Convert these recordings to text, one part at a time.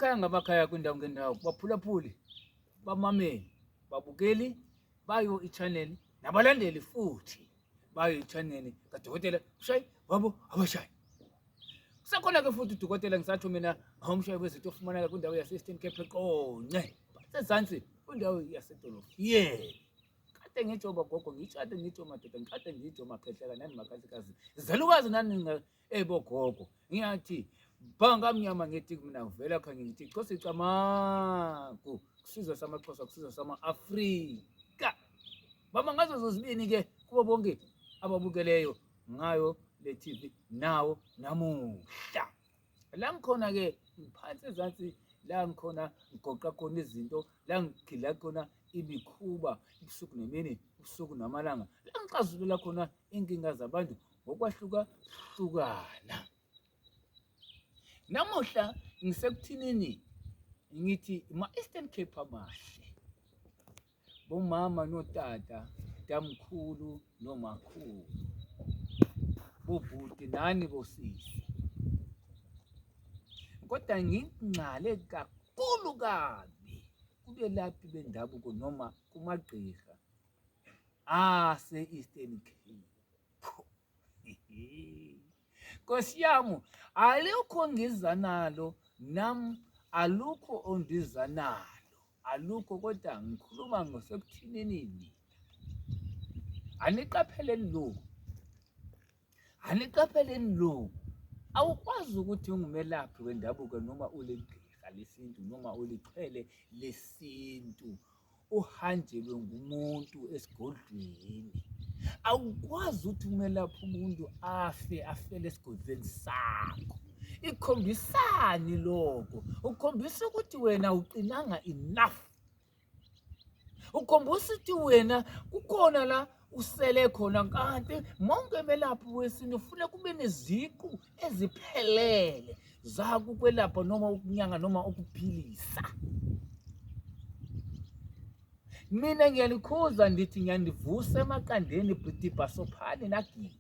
Kumakhaya ngamakhaya kwindawo ngendawo kubaphulaphuli, bamameli, babukeli bayo i-channel nabalandeli futhi bayo i-channel kadokotela ushayi wabo abashayi. Kusekhona ke futhi udokotela ngisatho mina awumshayi wezinto ofumaneka kwindawo yase-Eastern Cape eQonce basezansi kwindawo yasedolofiyeni. Kade ngitsho bogogo ngitsho kade ngitsho madoda ngikade ngitsho makhehleka nani makhosikazi zelukazi nani ebogogo ngiyathi bhanga mnyama ngithi mina ngivela khanye ngithi Xhosa icamagu kusizwe samaXhosa kusizwe sama-Afrika bama ngazo zozibini ke kubo bonke ababukeleyo ngayo le TV nawo namuhla la ngikhona ke ngiphansi ezansi la ngikhona ngigoqa khona izinto la ngigila khona imikhuba ubusuku nemini ubusuku namalanga la ngixazulula khona inkinga zabantu ngokwahlukahlukana. Namuhla ngisekuthinini ngithi ma-Eastern Cape amahle bomama notata tamkhulu nomakhulu bobhuti nani bosisi kodwa ngingxale kakhulu kabi kubelaphi bendabuko noma kumagqirha ase-Eastern Cape. Nkosi yami, alukho ngiza nalo nam alukho ondiza nalo alukho kodwa ngikhuluma ngosekuthinini mina. Aniqapheleni lokhu, aniqapheleni lokhu. Awukwazi ukuthi ungumelaphi wendabuko noma uligqirha lesintu noma ulixhwele lesintu uhanjelwe ngumuntu esigodlweni awukwazi ukuthi umelaphi umuntu afe afele esigodlweni sakho ikhombisani lokho ukhombisa ukuthi wena uqinanga enough ukhombisa ukuthi wena kukhona la usele khona kanti monke belaphi wesintu ufuna kube neziqu eziphelele zakukwelapha noma ukunyanga noma ukuphilisa mina ngiyanikhuza ndithi ngiyanivusa emaqandeni bhuti bhasophani nagiwa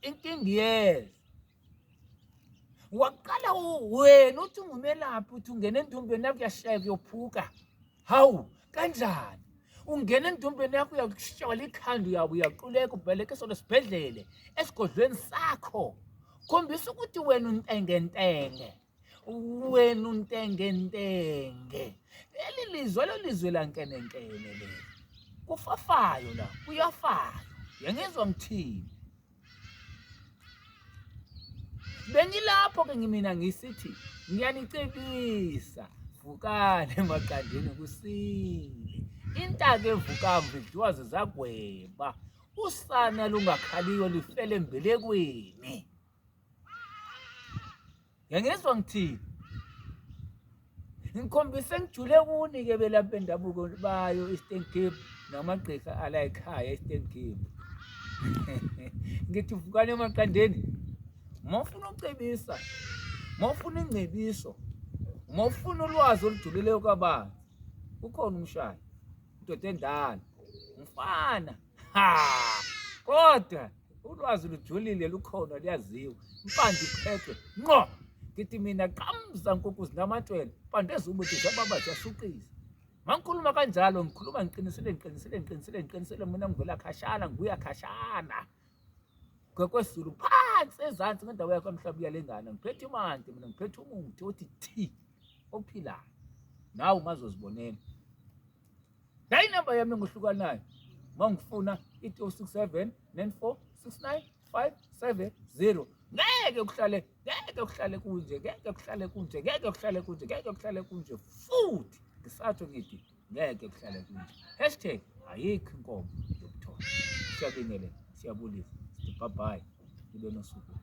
inkinga iyeza waqala wena uthi ungumelaphi uthi ungena endumbeni yakho uyashaya uyophuka hawu kanjani ungena endumbeni yakho uyakushola ikhanda uyabe uyaquleka ubheleke sona esibhedlele esigodlweni sakho khombisa ukuthi wena untengentenge wena untengentenge leli lizwe lo lizwe lankenenkene leli kufafayo la kuyafayo yangizwa ngithini Bengilapho ke ngimina ngisithi ngiyanicebisa vukani emaqandeni kusile. Intaka evukamva idliwa zizagweba. Usana lungakhaliyo lifele embelekweni. Ngiyangizwa ngithini? Ngikhombise ngijule kuni-ke belaphi bendabuko bayo Eastern Cape namagqirha ala ekhaya Eastern Cape. Ngithi vukani emaqandeni. Uma ufuna ukucebisa, uma ufuna ingcebiso, uma ufuna ulwazi olujulileyo kabanzi, ukhona umshayi, indoda endala, umfana. Ha! Kodwa ulwazi lujulile lukhona luyaziwa impande iphethwe ngqo ngithi mina qamza nkukhu zinamatshwele impande eziwubuthi zababa ziyashuqisa mangikhuluma kanjalo ngikhuluma ngiqinisile ngiqinisile ngiqinisile ngiqinisile mina ngivela khashana ngibuya khashana ngokwesizulu phansi ezansi ngendawo yakho mhlaba uyalengana ngiphethe imanti mina ngiphethe umuthi othi thi ophilayo nawe ungazozibonela Nayi inamba yami engihlukanayo. Uma ngifuna ithi 067 94 69 570. Ngeke kuhlale, ngeke kuhlale kunje, ngeke kuhlale kunje, ngeke kuhlale kunje, ngeke kuhlale kunje futhi ngisatho ngithi ngeke kuhlale kunje. Hashtag ayikho inkomo yokuthola. Siyabingelela, siyabulisa. Sithi bye bye. Nibe nosuku.